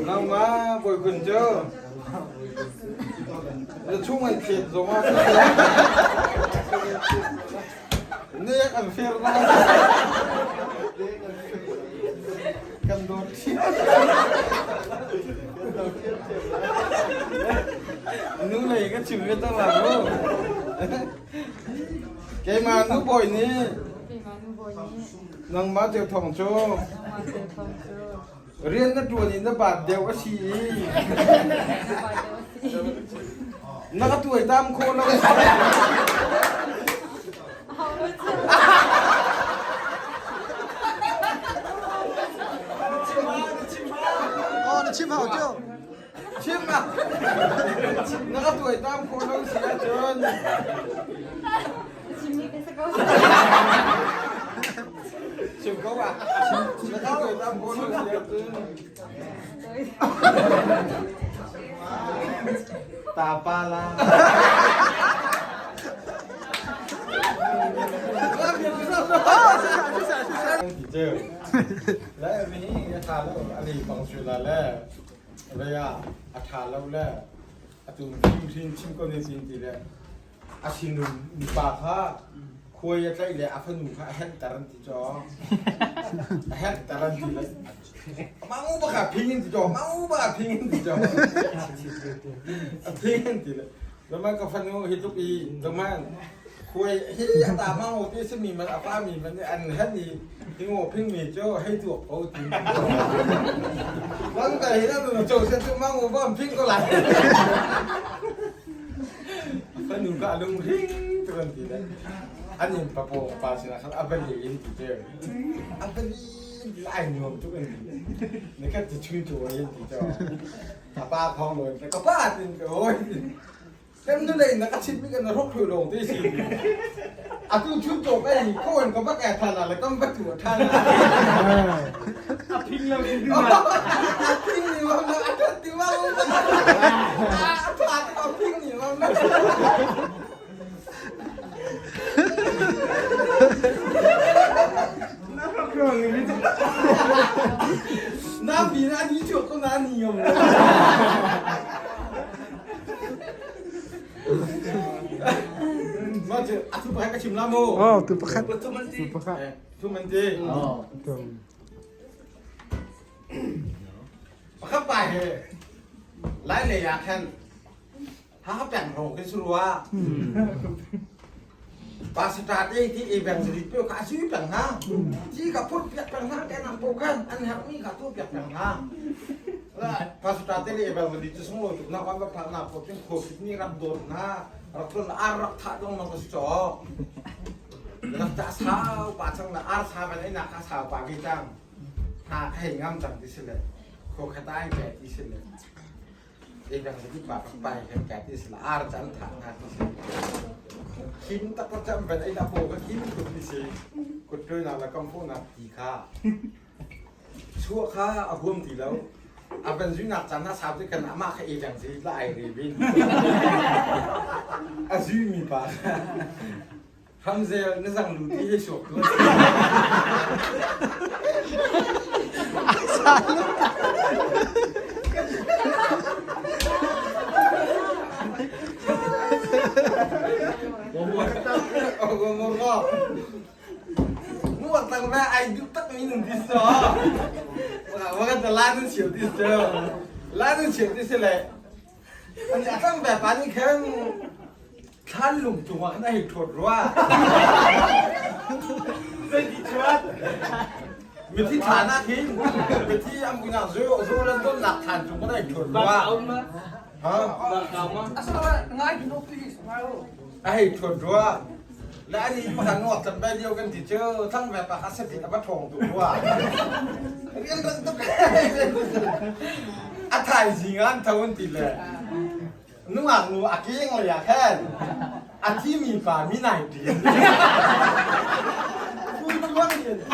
Nangmah bawi kun cu na chung an thlet zong ah nek an fir na kan dawt nu lei ka chim ve tak la mu keimah nu bawi nih nangmah ceu thong cu Rian na ṭuan i na baat deuh a si i na ka tuaitam khawh lo. Oh, na chim hau cu. Chim ah na ka tuaitam khawh lo si ahcun Chim ko ah. Na ka tuaitam khawh lo si ahcun Ta pa la. Le mi hi a tha lo ali pang su la le Vei ah a ṭha lo le atu fimhrin chim ko ne sin ti le a sinum mipa kha khuai a tlaih le a fanu kha a henhter an ti caw. A henhter an ti le mangu baka phing in ti caw mangu baka phing in ti caw. A phing in ti le Zama ka fanu hi tluk i zama khuai hi a ta mang ti simi man a pa mi man an hen i hingo phing mi cu hei tuak ko ti. Bang ka hi na nu cho se chu mang bom phing ko lai. Fanu ka lung ring tu kan ti le. An in papo pa sina khan avali in ti te. Avali ai nuam tu kan ti. Ne khat ti chun tu in ti cho. A pa thawng lawi ka pa tin ka hoi. Kan nu lei na ka chim mi kan rok thui lawng te si. Atu chun to ka hi ko in ka va ka than la kam va tu than la. A phing lo ti A phing ni ma ma a that ti ma ma. A tha a phing ni ma ma. Na rok rong ni. Na bi na ni chuak ko na ni yom. Ma cu a thu pakhat ka chim la mu. Oh, tu pakhat. Tu pakhat. Tu man ti. Oh. Tu. Pakhat pa he lai lei ah khan ha peng ro khi surua. Pastor te ti evangelist pe kha sui peng na. Ti ka phut piak peng na ke nam po khan an herh mi kha tu piak peng na. Pastor te le evangelist cu sunglawi tuk na kan va phak na po cun covid nih rak dawt na rak ton ar rak thah dong na ka si caw. Rak ta sau pa chang na ar sa van ai na kha sau pa ve cang. Ha ka hei ngam cang ti si le kho khata ai ke ti si le. Evangelist pa pak pai kan ka ti si le ar chan thah na ti si. Khim tak tak cam van ai na po ka khim tuk ti si. Kut na la kam fo na ti kha. Chuah kha a huam ti lo. A van zuinak caan ah sau kan amah kha e dang zi la ai re bin. A zui mi pa. Hamzel na zang lu ti he suak tu. Muak tang ve ai duh tak mi nan ti so. Wa kan la nan chiu ti so. La nan chiu ti se le. An a tang ve pa ni khan thlan lung cung ah khan a hei thot rua. Zei ti chuat. Mithi thlan ah khin mithi am kunak zo zo lan don nak thlan cung kan hei thot rua. Ha? Ngai no please ngai o. A hei ṭhuat rua. Le ani pakhat nuak can ve lio kan ti cu thang ve pa kha sepit a va ṭhawng tuk rua. Rian ran tuk. A thaizing ah an tho an ti le nungak nu a keng lei ah khan a thimi pa mi nai ṭin. Phu chuang in ti.